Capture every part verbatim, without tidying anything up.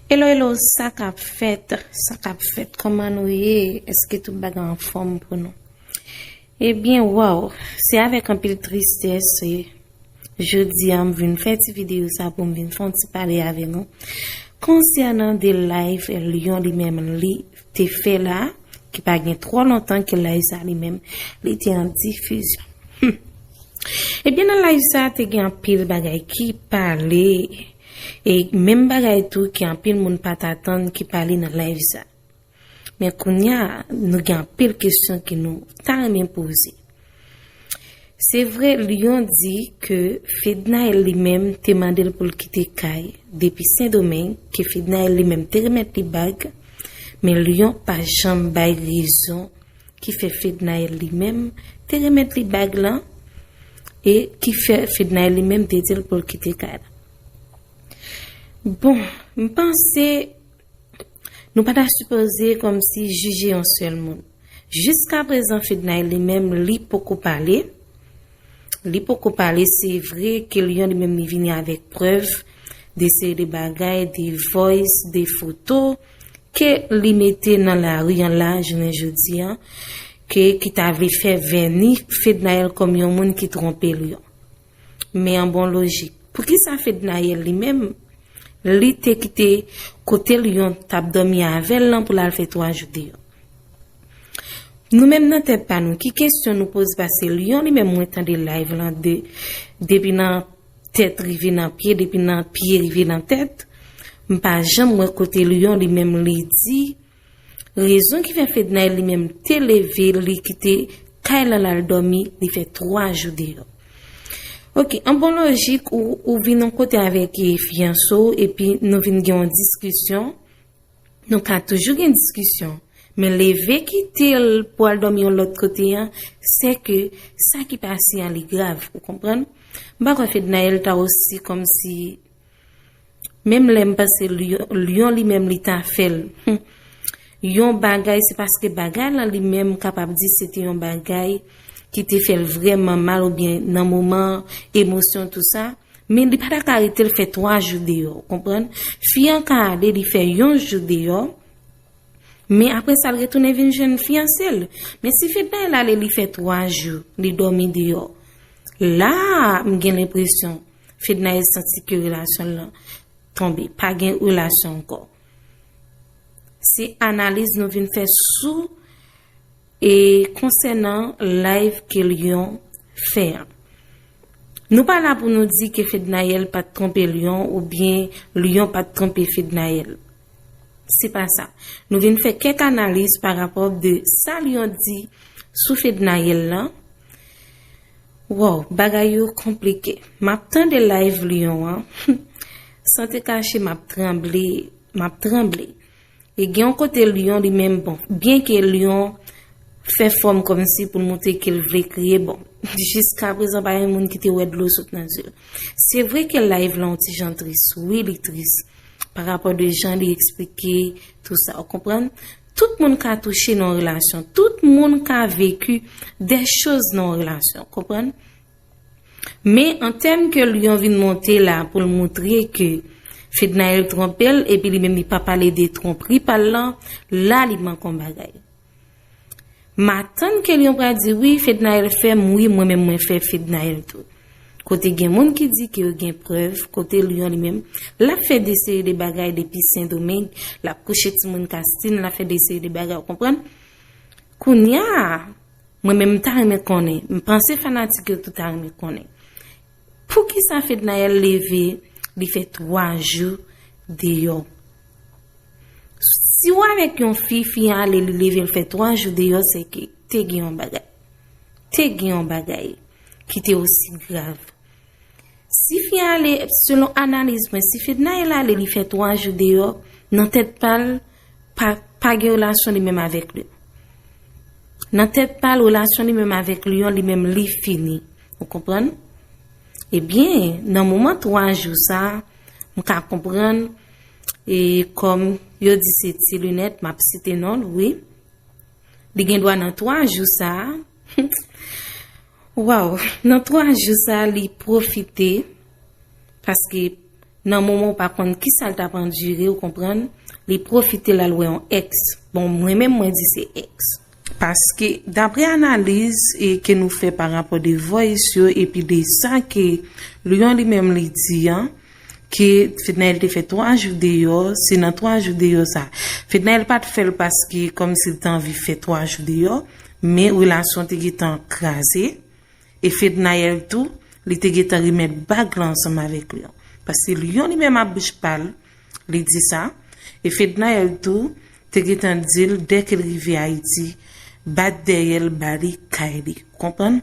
Hello, hello, sa k ap fèt? Sa k ap fèt? Kòman nou ye? Èske tout bagay anfòm pou nou? Ebyen, waw, se avèk anpil tristès, e, jodi a m vin fè ti videyo sa pou m vin fè yon ti pale avè nou konsènan de live Lion li menm li te fè la, ki pa gen twò lontan ke live sa li menm li te an difizyon. Hmm. Ebyen, nan live sa, te gen anpil bagay ki pale, e menm bagay tou ke anpil moun pa t atann ki pale nan live sa. Men kounye a, nou gen anpil kesyon ke nou ta renmen poze. Se vre, Lion di ke Fednaelle li menm te mande l pou l kite kay depi Sendomeng, ke Fednaelle li menm te remèt li bag, men Lion pa janm bay rezon ki fè Fednaelle li menm te remèt li bag lan, e ki fè Fednaelle li menm te di l pou l kite kay la. Bon, m panse nou pa ta sipoze kòmsi jije yon sèl moun. Jiskaprezan, Fednaelle li menm, li poko pale. Li poko pale, se vre ke Lion li menm li vini avèk prèv, de seri de bagay, de voice, de foto, ke li mete nan lari an la, jounen jodi a, ke, ki ta vle fè vèni Fednaelle kòm yon moun ki twonpe Lion. Men an bon lojik, poukisa Fednaelle li menm, li te kite kote Lion t ap dòmi avè l lan pou l al fè twa jou deyò? Nou menm nan tèt pa nou, ki kesyon nou poze? Paske Lion li menm, mwen tande live lan de, depi nan tèt rive nan pye, depi nan pye rive nan tèt. M pa janm wè kote Lion li menm li di rezon ki fè Fednaelle li menm te leve, li kite kay lan l al dòmi, li fè twa jou deyò. Ok, an bon lojik, ou, ou vin yon kote avèk, e, fiyanse w, epi nou vin gen yon diskisyon. Nou ka toujou gen diskisyon, men leve kite l pou al dòmi yon lòt kote an, se ke sa ki pase an li grav, ou konprann? M pa kwè Fednaelle ta osi kòmsi, menm lè m panse Lion, Lion li menm li ta fè l, hmm, yon bagay, se paske bagay lan li menm, m kapab di se te yon bagay ki te fè l vrèman mal, oubyen nan moman emosyon, tou sa. Men li pa ta ka rete l fè twa jou deyò, ou konprann? Fi an ka ale, li fè yon jou deyò, men apre sa, l retounen vin jwenn fiyanse l. Men si Fednaelle ale, li fè twa jou, li dòmi deyò. La, m gen lenpresyon, Fednaelle santi ke relasyon l lan tonbe, pa gen relasyon ankò. Se analiz nou vin fè sou, e, konsènan live ke Lion fè an. Nou pa la pou nou di ke Fednaelle pa t twonpe Lion oubyen Lion pa t twonpe Fednaelle. Se pa sa. Nou vin fè kèk analiz pa rapò de sa Lion di sou Fednaelle lan. Wow, bagay yo konplike. M ap tande live Lion an. San te kache, m ap tranble, m ap tranble. E gen yon kote Lion li menm, bon, byen ke Lion fè fòm kòmsi pou l montre ke l vle kriye, bon, jiskaprezan pa gen moun ki te wè dlo sot nan zye l. Se vre ke live lan yon ti jan tris, wi, li tris, pa rapò de jan li eksplike tou sa, ou konprann? Tout moun ka touche nan yon relasyon, tout moun ka veki de choz nan yon relasyon, konprann? Men an tèm ke Lion vin monte la pou l montre ke Fednaelle twonpe l, epi li menm li pa pale de twonpri pa l lan, la li manke yon bagay. M atann ke Lion pral di, wi, Fednaelle fè m, wi, mwen menm mwen fè Fednaelle tou. Kote gen moun ki di ke yo gen prèv, kote Lion li menm, l ap fè de seri de bagay depi Sendomeng, l ap kouche timoun Kastin, l ap fè de seri de bagay, ou konprann? Kounye a, mwen menm m ta renmen konnen, m panse fanatik yo tou ta renmen konnen. Poukisa Fednaelle leve, li fè twa jou deyò? Si w avèk yon fi, fi an ale, li leve, l fè twa jou deyò, se ke te gen yon bagay. Te gen yon bagay ki te osi grav. Si fi an ale, selon analiz mwen, si Fednaelle ale, li fè twa jou deyò, nan tèt pa l, pa, pa gen relasyon li menm avèk Lion. Nan tèt pa l, relasyon li menm avèk Lion, li menm li fini. Ou konprann? Ebyen, nan moman twa jou sa, m ka konprann, e kòm yo di se Ti Linèt, m ap site non l, wi. Li gen dwa nan twa jou sa. Waw, nan twa jou sa, li pwofite, paske nan moman w pa konn kisa l t ap andire, ou konprann, li pwofite l al wè yon èks. Bon, mwen menm, mwen di se èks. Paske, daprè analiz e ke nou fè pa rapò de voice yo, epi de sa ke Lyon li menm li di an, ke Fednaelle te fè twa jou deyò, se nan twa jou deyò sa. Fednaelle pa t fè l paske kòmsi l te anvi fè twa jou deyò, men relasyon te gentan kraze. E Fednaelle tou, li te gentan remèt bag la ansanm avèk Lyon. Paske Lyon li menm ak bouch pa l, li di sa. E Fednaelle tou, te gentan di l, dèke l rive Ayiti, bat dèyè l, ba li kay li. Ou konprann?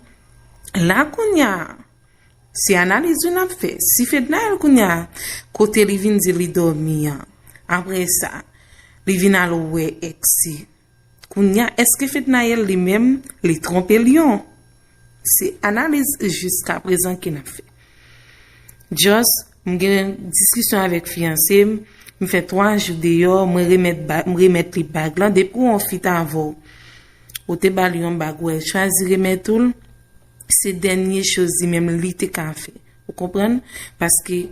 La kounye a, se analiz wi n ap fè. Si Fednaelle kounye a, kote li vin di li dòmi an, apre sa, li vin al wè èks li. Kounye a, èske Fednaelle li menm, li twonpe Lyon? Se analiz jiska prezan ke n ap fè. Just, m gen diskisyon avèk fiyanse m, m fè twa jou deyò, mwen remèt ba-, m remèt li bag lan, depi w yon fi t avè w, ou te ba li yon bag, ou wè l chwazi remèt ou l, se dènye choz li menm li te ka fè. Ou konprann? Paske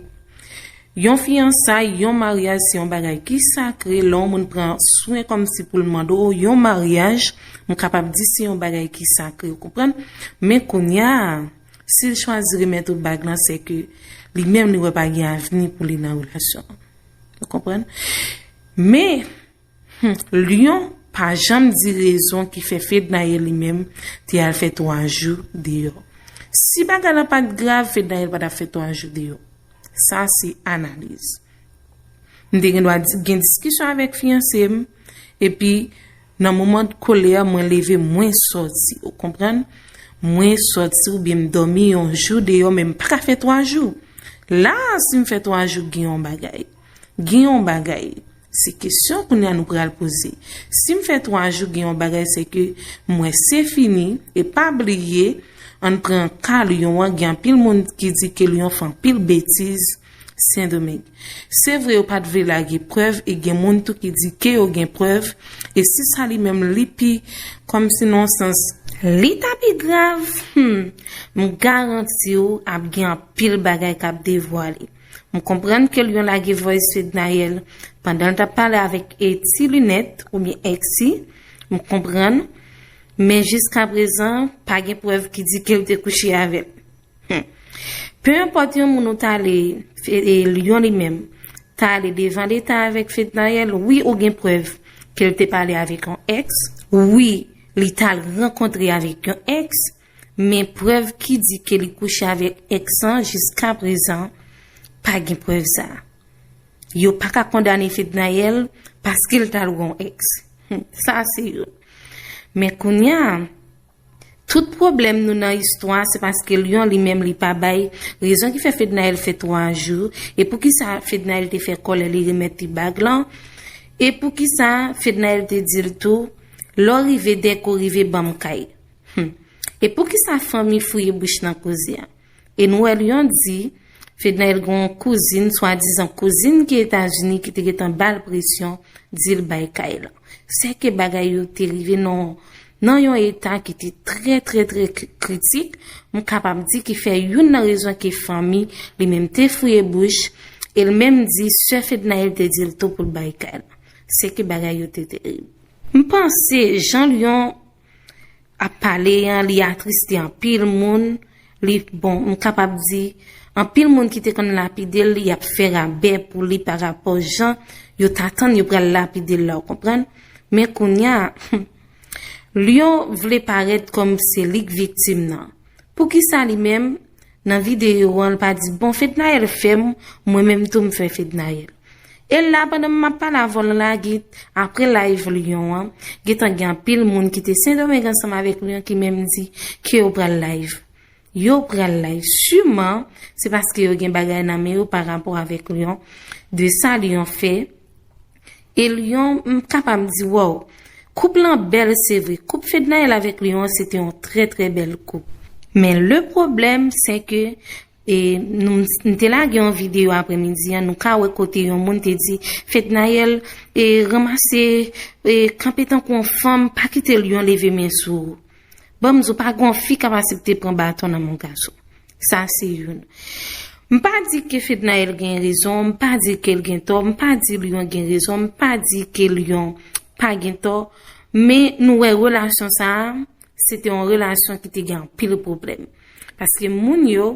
yon fiyansay, yon maryaj, se yon bagay ki sakre, lè yon moun pran swen kòmsi pou l mande w yon maryaj, m kapab di se yon bagay ki sakre, ou konprann? Men kounye a, si l chwazi remèt ou bag lan, se ke li menm li wè pa gen avni pou li nan relasyon an. Ou konprann? Men, hmm, Lyon pa janm di rezon ki fè Fednaelle li menm te al fè twa jou deyò. Si bagay la pa t grav, Fednaelle pa t ap fè twa jou deyò. Sa se analiz. M te gen dwa di, gen diskisyon avèk fiyanse m, epi nan moman de kolè, mwen leve, mwen sòti, ou konprann? Mwen sòti oubyen m dòmi yon jou deyò, men m pa ka fè twa jou. La, si m fè twa jou, gen yon bagay. Gen yon bagay. Se kesyon kounye a nou pral poze. Si m fè twa jou, gen yon bagay, se ke m wè se fini, e pa bliye, ann pran ka Lyon an, gen anpil moun ki di ke Lyon fè anpil betiz Sendomeng. Se vre yo pa t vle lage prèv, e gen moun tou ki di ke yo gen prèv, e si sa li menm li pi, kòmsi nan yon sans, li ta pi grav, hmm, m garanti w ap gen anpil bagay k ap devwale. M konprann ke Lyon lage voice Fednaelle pandan l t ap pale avèk e ti linèt oubyen èks li. M konprann. Men jiska prezan, pa gen prèv ki di ke l te kouche avè l. Hmm. Pe enpòt yon moun ou t ale, e, e, Lyon li menm, t ale devan Leta avèk Fednaelle, wi, ou gen prèv ke l te pale avèk yon èks, wi, li t al rankontre avèk yon èks, men prèv ki di ke li kouche avèk èks lan, jiska prezan, pa gen prèv sa. Yo pa ka kondane Fednaelle paske l t al wè yon èks. Hmm, sa se youn. Men kounye a, tout pwoblèm nou nan istwa, se paske Lyon li menm li pa bay rezon ki fè Fednaelle fè twa jou, e poukisa Fednaelle te fè kòlè li remèt li bag lan, e poukisa Fednaelle te di l tou, lè w rive, dèke w rive, ban m kay. Hmm. E poukisa fanmi fouye bouch nan koze a? E nou wè Lyon di, Fednaelle gen yon kouzin, swadizan kouzin ki Etazini, ki te gentan ba l presyon, di l bay kay lan. Se ke bagay yo te rive nan, nan yon eta ki te trè, trè, trè k-, kritik, m kapab di ki fè youn nan rezon ke fanmi li menm te fouye bouch, e l menm di sè Fednaelle te di l tou pou l bay kay lan. Se ke bagay yo te terib. M panse jan Lyon ap pale an, li atriste anpil moun, li, bon, m kapab di, anpil moun ki te konn lapide l, y ap fè rabè pou li pa rapò jan yo t atann yo pral lapide l la, ou konprann? Men kounye a, Lyon vle parèt kòm se li k viktim nan. Poukisa li menm, nan videyo an, l pa di, bon, Fednaelle fè m, mwen menm tou m fè Fednaelle? E la, pandan m ap pale avè w la, gen, apre live Lyon an, gentan gen anpil moun ki te Sendomeng ansanm avèk Lyon ki menm di ke yo pral live. Yo pral live. Siman, se paske yo gen bagay nan men yo pa rapò avèk Lyon, de sa Lyon fè. E Lyon, m kapab di, waw, koup lan bèl, se vre. Koup Fednaelle avèk Lyon an, se te yon trè, trè bèl koup. Men le pwoblèm, se ke, e, nou, m te lage yon videyo aprèmidi an, nou ka wè kote yon moun te di, Fednaelle, e, ranmase, e, kanpe tankou yon fanm, pa kite Lyon leve men sou ou. Ban m di w, pa gen yon fi k ap asepte pran baton nan men yon gason. Sa se youn. M pa di ke Fednaelle gen rezon, m pa di ke l gen tò, m pa di Lion gen rezon, m pa di ke Lion pa gen tò, men nou wè relasyon sa a, se te yon relasyon ki te gen anpil pwoblèm. Paske moun yo,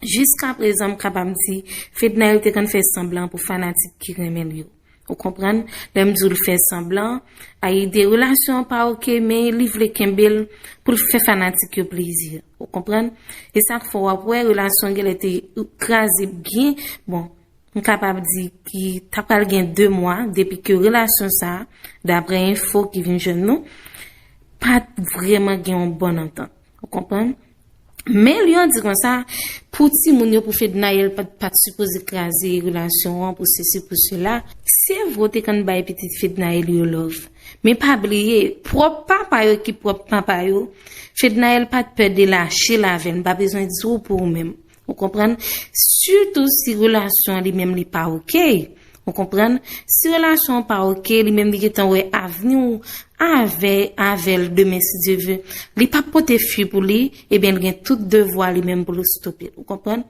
jiska prezan, m kapab di, Fednaelle te konn fè sanblan pou fanatik ki renmen l yo. Ou konprann? Lè m di w l fè sanblan, a ide relasyon an pa oke, men li vle kenbe l pou l fè fanatik yo plezi. Ou konprann? E sa k fè w ap wè relasyon genlè te kraze byen. Bon, m kapab di ki ta pral gen de mwa depi ke relasyon sa, daprè enfo ki vin jwenn nou, pa t vrèman gen yon bòn antant. Ou konprann? Men Lion di konsa, pou timoun yo, pou Fednaelle pa t, pa t sipoze kraze relasyon an, pou sesi, pou sela. Se vre, w te konn bay pitit Fednaelle yo love. Men pa bliye, pwòp papa yo ki pwòp papa yo, Fednaelle pa t pè de lache l avè l, m pa bezwen di w pou ou menm. Ou konprann? Sitou si relasyon an li menm li pa oke. Ou konprann? Si relasyon an pa oke, li menm li gentan wè avni w avè, avè l demen, si Dye ve, li p ap pote fwi pou li, ebyen, l gen tout devwa li menm pou l stope l. Ou konprann?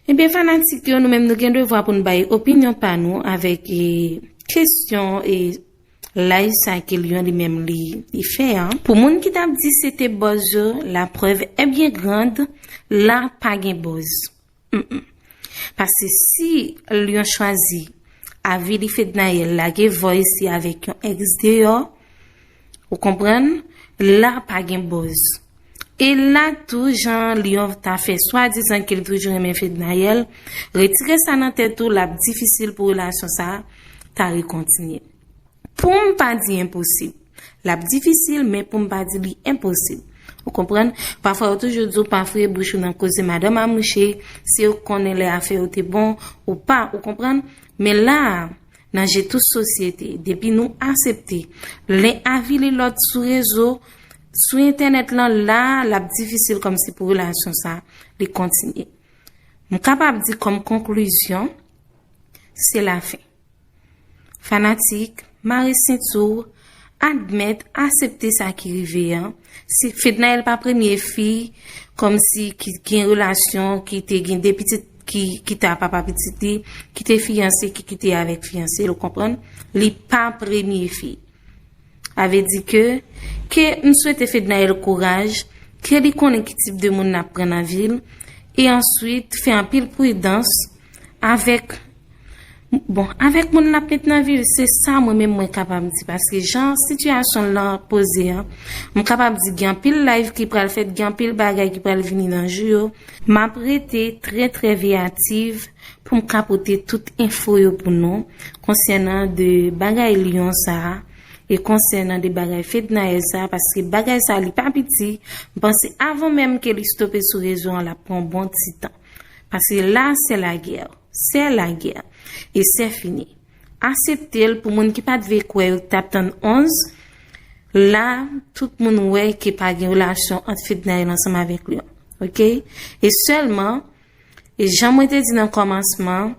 Ebyen, fanatik yo, nou menm nou gen devwa pou n bay opinyon pa nou avèk, e, kesyon, e, live sa ke Lion li menm li, li fè an. Pou moun ki t ap di se te buzz yo, la preuve est bien grande, la pa gen buzz. Mm-mm. Paske si Lion chwazi avili Fednaelle, lage voice li avèk yon ex deyò, ou konprann, la pa gen buzz. E la tou, jan Lion ta fè swadizan ke l toujou renmen Fednaelle, retire sa nan tèt ou, l ap difisil pou relasyon sa ta rekontinye. Pou m pa di enposib. L ap difisil, men pou m pa di li enposib. Ou konprann? Pafwa yo toujou di w pa fouye bouch ou nan koze madanm a mouche, si yo konnen lè afè yo te bon ou pa, ou konprann? Men la a, nan je tout sosyete, depi nou aksepte len avili lòt sou rezo, sou entènèt lan, la a, l ap difisil kòmsi pou relasyon sa, li kontinye. M kapab di kòm konklizyon, se lafen. Fanatik, mare senti w, admèt, aksepte sa ki rive an. Si Fednaelle pa premye fi, kòmsi ki gen relasyon, ki te gen de pitit, ki, ki ta papa pitit li, ki te fiyanse, ki kite avèk fiyanse l, ou konprann? Li pa premye fi. Sa vle di ke, ke m swete Fednaelle kouraj, ke li konnen ki tip de moun l ap pran nan vi l, e answit, fè anpil pridans avèk, bon, avèk moun l ap met nan vi l, se sa mwen menm mwen kapab di, paske jan sitiyasyon lan poze an, m kapab di gen anpil live ki pral fèt, gen anpil bagay ki pral vini nan jou yo. M ap rete trè, trè veyatif pou m ka pote tout enfo yo pou nou konsènan de bagay Lion sa a e konsènan de bagay Fednaelle sa a, paske bagay sa a li pa piti. M panse avan menm ke li stope sou rezo an, l ap pran yon bon ti tan. Paske la, c'est la guerre. C'est la guerre. E c'est fini. Aksepte l pou moun ki pa t vle kwè yo t ap tann onz. La, tout moun wè ke pa gen relasyon ant Fednaelle ansanm avèk Lion. Oke? E sèlman, e jan mwen te di nan kòmansman,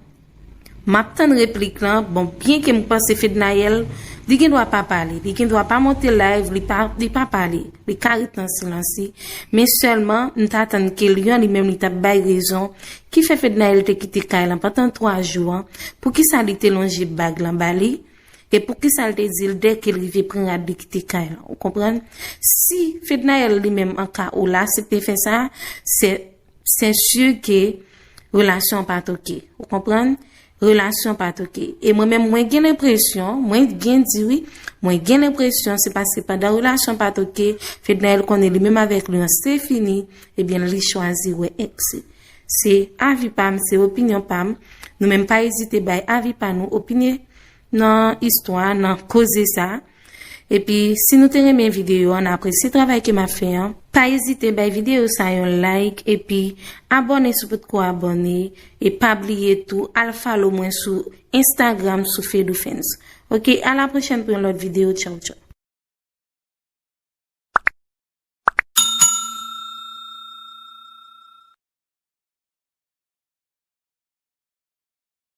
m ap tann replik lan. Bon, byenke m panse Fednaelle, li gen dwa pa pale, li gen dwa pa monte live, li pa, li pa pale, li ka ret nan silans li. Men sèlman, m t atann ke Lion li menm li t ap bay rezon ki fè Fednaelle te kite kay lan pandan twa jou an. Poukisa li te lonje bag lan ba li? E poukisa l te di l dèke l rive pran rad li kite kay lan? Ou konprann? Si Fednaelle li menm an ka ou l aksepte fè sa, se, se si ke relasyon an pa t oke. Ou konprann? Relasyon pa t oke. E mwen menm, mwen gen lenpresyon, mwen gen di wi, mwen gen lenpresyon se paske pandan relasyon pa t oke, Fednaelle konnen li menm avèk Lion se fini, ebyen li chwazi wè ex li. Se avi pa m, se opinyon pa m. Nou menm pa ezite bay avi pa nou, opinyon nan istwa, nan koze sa. Epi, si nou te renmen videyo an, n apresye travay ke m ap fè an, pa ezite bay videyo sa yon like, epi abòne si w potko abòne, e pa bliye tou al follow mwen sou Instagram sou Fedou Fans. Oke, a la pwochèn pou yon lòt videyo. Tchaw, tchaw.